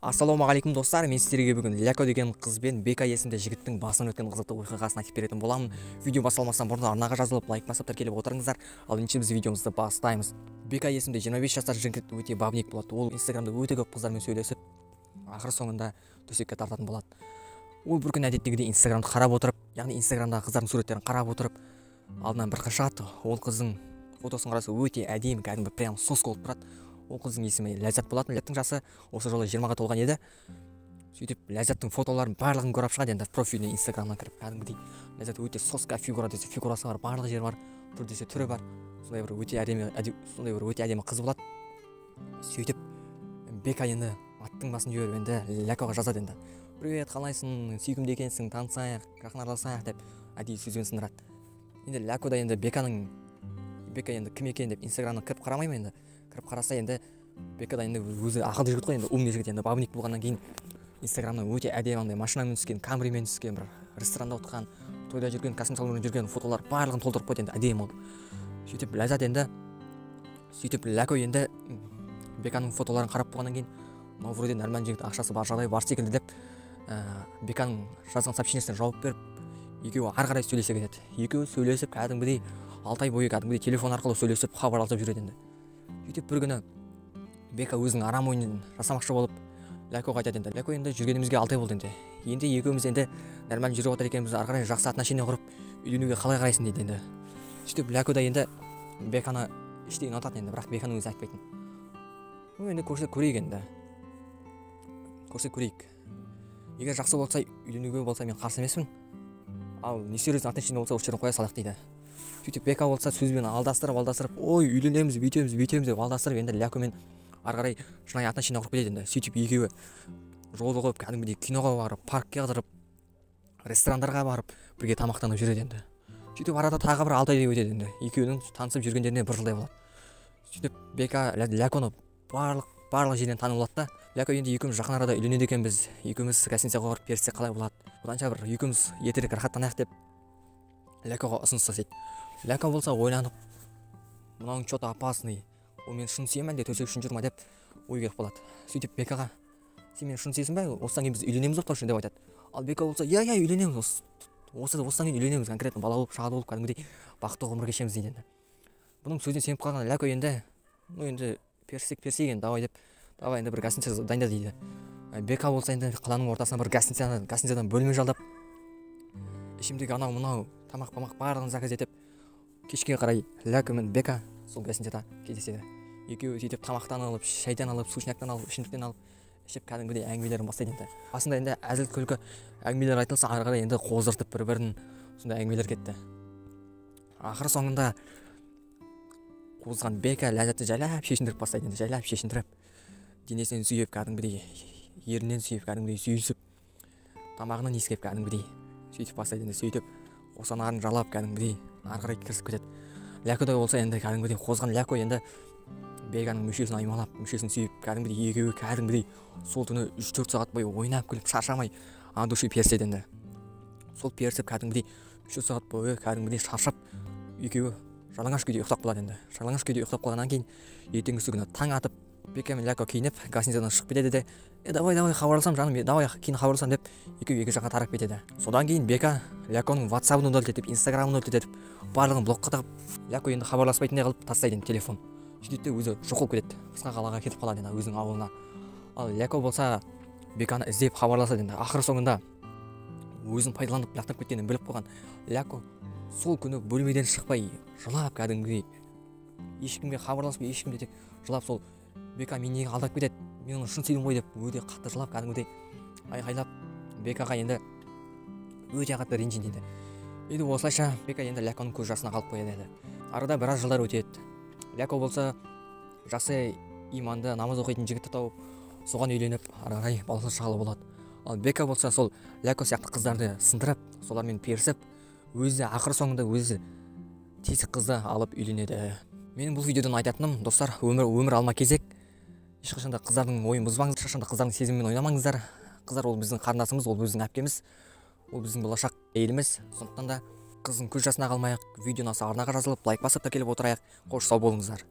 Ассалаумағалейкум, достар! Мен сіздерге бүгін Ляко деген қыз бен Бека есімді жігіттің басынан өткен қызықты оқиғасын айтып беретін боламын. Видео басталмастан бұрын арнаға жазылып, лайк басып, тіркеліп отырыңыздар. Ал ендеше біз видеомызды бастаймыз. Бека есімді 25 жастар жігіт өте бабник болады. Ол Инстаграмда өте көп қыздармен сөйлесіп, ақыр соңында төсекке тартатын болады. Ол бір күні әдеттегідей Инстаграмды қарап отырып, яғни Инстаграмдағы қыздардың суреттерін қарап отырып, алдынан бір қыз шығады. Ол қыздың фотосын қараса, өте әдемі, кәдімгі прям соска болып тұрады. Ол қыздың есімі Ләззат болатын. Ләззаттың жасы осы жолы 20-ға толған еді. Сөйтіп Ләззаттың фотоларын барлығын көріп шығады енді, профиліне Инстаграмнан кіріп. Кәдімгідей Ләззат өте соска, фигура десе фигурасы бар, барлық жері бар, түр десе түрі бар, сондай бір өте әдемі, сондай бір өте әдемі қыз болады. Сөйтіп Бека енді аттың басын жіберіп, енді Ләкоға жазады енді: «Привет, қалайсың, сүйкімді екенсің, танысайық, жақын араласайық», – деп әдейі сөзбен сындырады. Енді Ләко да енді Беканың, Бека енді кім екен деп Инстаграмына кіріп қарамай ма? Енді кіріп қараса, енді Бека да енді өзі ақылды жігіт қой енді, умный жігіт енді, бабник болғаннан кейін Инстаграмнан өте әдемі андай машинамен түскен, Камримен түскен, бір ресторанда отырған, тойда жүрген, костюм шалбармен жүрген фотолар барлығын толтырып қойды енді, әдемі болып. Сөйтіп Ләззат енді, сөйтіп Ләко енді Беканың фотоларын қарап болғаннан кейін, мынау вроде нормальный жігіт, ақшасы бар, жағдайы бар секілді деп, Беканың жазған сообщениесіне жауап беріп, екеуі ары қарай сөйлесе кетеді. Екеуі сөйлесіп, кәдімгідей 6 ай бойы кәдімгідей телефон арқылы сөйлесіп, хабарласып жүреді енді. Сөйтіп бір күні Бека өзінің арам ойынын жасамақшы болып Ләкоға айтады енді: «Ләко, енді жүргенімізге 6 ай болды енді, енді екеуміз енді нормально жүріп жатыр екенбіз, ары қарай жақсы отношение құрып, үйленуге қалай қарайсың?» – дейді енді. Сөйтіп Ләко да енді Беканы іштей ұнататын енді, бірақ Беканың өзі айтпайтын. «Ну, енді көрсек көрейік, енді көрсек көрейік, егер жақсы болса, үйленуге болса, мен қарсы емеспін, ал несерьезный отношение болса, осы жерден қоя салайық», – дейді. Сөйтіп Бека болса сөзбен алдастырып, алдастырып, ой, үйленеміз, бүйтеміз, бүйтеміз деп алдастырып, енді Ләкомен ары қарай шынайы отношение құрып кетеді енді. Сөйтіп екеуі жолығып, кәдімгідей киноға барып, паркке қыдырып, ресторандарға барып, бірге тамақтанып жүреді енді. Сөйтіп арада тағы бір 6 айдай өтеді енді, екеуінің танысып жүргендеріне бір жылдай болады. Сөйтіп Бека Ләконы барлық жерден танып алады да: «Ләко, енді екеуміз жақын арада үйленеді екенбіз, екеуміз гостиницаға барып періссек қалай болады? Оданша бір екеуміз ертерек рахаттанайық», – деп Ләкоға ұсыныс жасайды. Ләко болса ойланып, мынауың че-то опасный, ол мені шын сүйе ме, әлде төсек үшін жүр ма деп ой келіп қалады. Сөйтіп Бекаға: «Сен мені шын сүйесің ба? Осыдан кейін біз үйленеміз ғой точно», – деп айтады. Ал Бека болса: «Иә, үйленеміз, осы осыдан кейін үйленеміз, конкретно бала болып, шағалы болып, кәдімгідей бақытты ғұмыр кешеміз», – дейді енді. Бұның сөзіне сеніп қалған Ләко енді: «Ну, енді періссек перісейік енді, давай», – деп, «давай енді бір гостиница дайында», – дейді. Бека болса енді қаланың ортасына бір гостиницадан бөлме жалдап, ішімдік, анау мынау тамақ памақ барлығын заказ етіп, кешке қарай Ләко мен Бека сол гостиницада кездеседі. Екеуі сөйтіп тамақтан алып, шайдан алып, сушняктан алып, ішімдіктен алып ішіп, кәдімгідей әңгімелерін бастайды енді. Басында енді әзіл күлкі әңгімелер айтылса, ары қарай енді қоздыртып бір бірін сондай әңгімелер кетті. Ақыры соңында қозған Бека Ләззатты жайлап шешіндіріп бастайды енді, жайлап шешіндіріп, денесінен сүйіп, кәдімгідей ернінен сүйіп, кәдімгідей сүйісіп, тамағынан иіскеп, кәдімгідей сөйтіп бастайды енді. Сөйтіп қосанарын жалап, кәдімгідей ары қарай кірісіп кетеді. Ләко да болса енді кәдімгідей қозған Ләко енді Беканың мүшесін аймалап, мүшесін сүйіп, кәдімгідей екеуі кәдімгідей сол түні 3-4 сағат бойы ойнап күліп, шаршамай, от души періседі енді. Сол перісіп, кәдімгідей 3-4 сағат бойы кәдімгідей шаршап, екеуі жалаңаш күйде ұйықтап қалады енді. Жалаңаш күйде ұйықтап қалғаннан кейін ертеңгісі күні таң атып Бека мен Ләко киініп, гостиницадан шығып кетеді де: «Е, давай, давай, хабарласамын, жаным, давай, кейін хабарласамын», – деп екеуі екі жаққа тарап кетеді. Содан кейін Бека Ләконың Ватсабын удалить етіп, Инстаграмын удалить етіп, барлығын блокқа тығып, Ләко енді хабарласпайтындай қылып тастайды енді телефон. Сөйтеді де өзі жоқ болып кетеді, басқа қалаға кетіп қалады енді, өзінің ауылына. Ал Ләко болса Беканы іздеп хабарласады енді. Ақыры соңында өзін пайдаланып, лақтырып кеткенін біліп қойған Ләко сол күні бөлмеден шықпай жылап, кәдімгідей ешкімге хабарласпай, ешкімге тек жылап, сол «Бека мені неге алдап кетеді, мен оны шын сүйдім ғой» деп өте қатты жылап, кәдімгідей айқайлап, Бекаға енді өте қатты ренжиді енді. Енді осылайша Бека енді Ләконың көз жасына қалып қояды енді. Арада біраз жылдар өтеді. Ләко болса жақсы, иманды, намаз оқитын жігітті тауып, соған үйленіп, ары қарай балалы шағалы болады. Ал Бека болса сол Ләко сияқты қыздарды сындырып, солармен перісіп, өзі ақыры соңында өзі тесік қызды алып үйленеді. Менің бұл видеодан айтатыным, достар: өмір, өмір алма кезек. Ешқашан да қыздардың ойын бұзбаңыз, ешқашан да қыздардың сезімімен ойнамаңыздар. Қыздар ол біздің қарындасымыз, ол біздің әпкеміз, ол біздің болашақ әйеліміз. Сондықтан да қыздың көз жасына қалмайық. Видео ұнаса, арнаға жазылып, лайк басып, тіркеліп отырайық. Қош, сау болыңыздар.